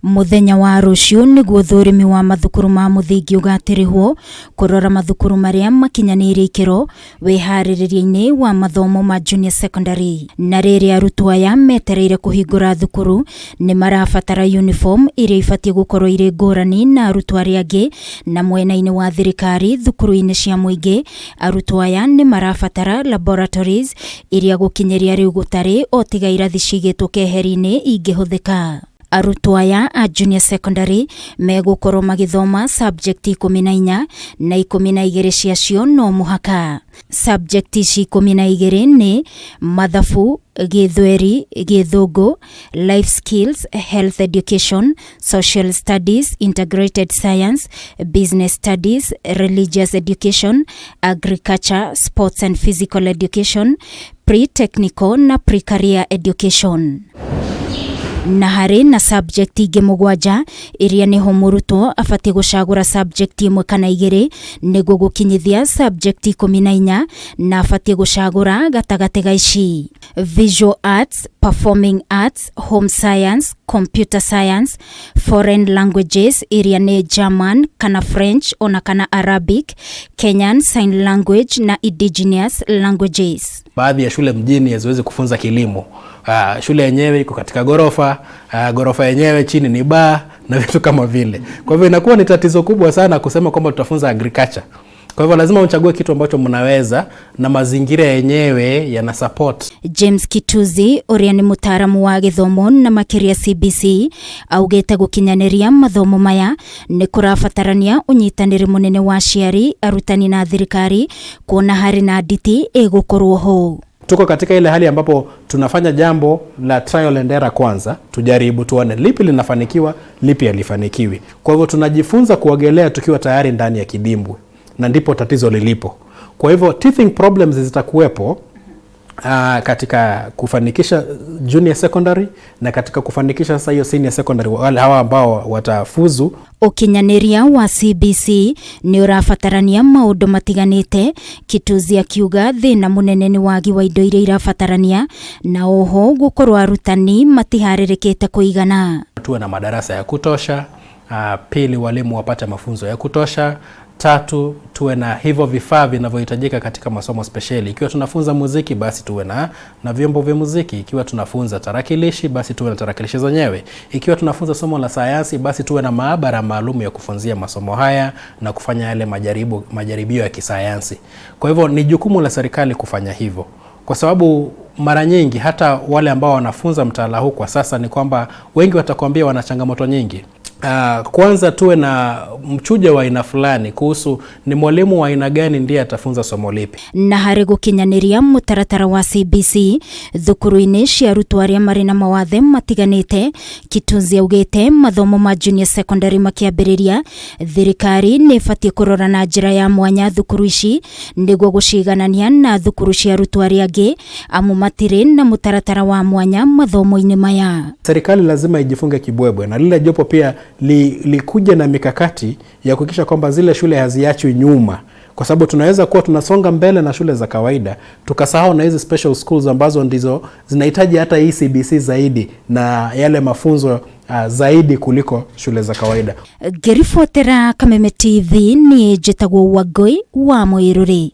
Mũthenya wa rũciũ nĩguo thũrimi wa mathukuru ma mũthingi ũgatirihwo kũrora mathukuru marĩa makinyanĩirie ikĩro wĩharĩrĩria-inĩ wa mathomo ma junior secondary. Na rĩrĩa arutwo aya metereire kũhingũra thukuru nĩ marabatara uniform iria ibatiĩ gũkorwo irĩ ngũrani na arutwo arĩa angĩ, na mwena-inĩ wa thirikari thukuru-inĩ cia mũingĩ arutwo aya nĩ marabatara laboratories iria gũkinyĩria rĩu gũtarĩ o tiga irathi cigĩtwo keheri-inĩ ingĩhũthĩka. Arutwo aya a junior secondary megũkorwo magĩthoma subject 14 na 12 ciacio no mũhaka. Subject ici 12 nĩ mathabu, Gĩthweri, Gĩthũngũ, life skills, health education, social studies, integrated science, business studies, religious education, agriculture, sports and physical education, pre-technical na pre-career education. Na harĩ na subject ingĩ 7 iria nĩho mũrutwo abatiĩ gũcagũra subject 1 kana 2 nĩguo gũkinyithia subject 14 na abatiĩ gũcagũra gatagatĩ ga ici: visual arts, performing arts, home science, computer science, foreign languages iria nĩ German kana French ona kana Arabic, Kenyan Sign Language na indigenous languages. Baadhi ya shule mjini haziwezi kufunza kilimo. Shule yenyewe iko katika gorofa, gorofa yenyewe chini ni baa na vitu kama vile. Kwa hivyo inakuwa ni tatizo kubwa sana kusema kwamba tutafunza agriculture. Kwa hivyo lazima uchague kitu ambacho mnaweza na mazingira yenyewe yana support. James Kituzi ũrĩa nĩ mũtaaramu wa gĩthomo na makĩria CBC augĩte gũkinyanĩria mathomo maya nĩ kũrabatarania ũnyitanĩri mũnene wa aciari, arutani na thirikari kuona harĩ na nditi ĩgũkorwo ho. Tuko katika ile hali ambapo tunafanya jambo la trial and error kwanza, tujaribu tuone lipi linafanikiwa, lipi halifanikiwi. Kwa hivyo tunajifunza kuogelea tukiwa tayari ndani ya kidimbwi, na ndipo tatizo lilipo. Kwa hivyo teething problems zitakuwepo katika kufanikisha junior secondary na katika kufanikisha sasa hiyo senior secondary, wale hawa ambao watafuzu. Ũkinyanĩria wa CBC nĩ ũrabatarania maũndũ matiganĩte. Kituzi akiuga thĩna mũnene nĩ wagi wa indo iria irabatarania na oho gũkorwo arutani matiharĩrĩkĩte kũigana. Tuwe na madarasa ya kutosha, pili walimu wapate mafunzo ya kutosha, tatu tuwe na hivyo vifaa vinavyohitajika katika masomo spesheli. Ikiwa tunafunza muziki basi tuwe na vyombo vya muziki, ikiwa tunafunza tarakilishi basi tuwe na tarakilishi zenyewe, ikiwa tunafunza somo la sayansi basi tuwe na maabara maalum ya kufunzia masomo haya na kufanya yale majaribio ya kisayansi. Kwa hivyo ni jukumu la serikali kufanya hivyo, kwa sababu mara nyingi hata wale ambao wanafunza mtaala huu kwa sasa ni kwamba wengi watakwambia wana changamoto nyingi. Kwanza tuwe na mchujo wa aina fulani kuhusu ni mwalimu wa aina gani ndiye atafunza somo lipi. Na harĩ gũkinyanĩria mũtaratara wa CBC thukuru-inĩ cia arutwo arĩa marĩ na mawathe matiganĩte, Kitunzi augĩte mathomo ma junior secondary makĩambĩrĩria thirikari nĩ ĩbatiĩ kũrora na njĩra ya mwanya thukuru ici nĩguo gũciganania na thukuru cia arutwo arĩa angĩ amu matirĩ na mũtaratara wa mwanya mathomo-inĩ maya. Serikali lazima ijifunge kibwebwe na lile jopo pia likuja na mikakati ya kuhakikisha kwamba zile shule haziachwi nyuma, kwa sababu tunaweza kuwa tunasonga mbele na shule za kawaida tukasahau na hizi special schools ambazo ndizo zinahitaji hata hii CBC zaidi na yale mafunzo zaidi kuliko shule za kawaida. Ngĩribotera Kameme TV niĩ njĩtagwo Wangũi wa Mũirũrĩ.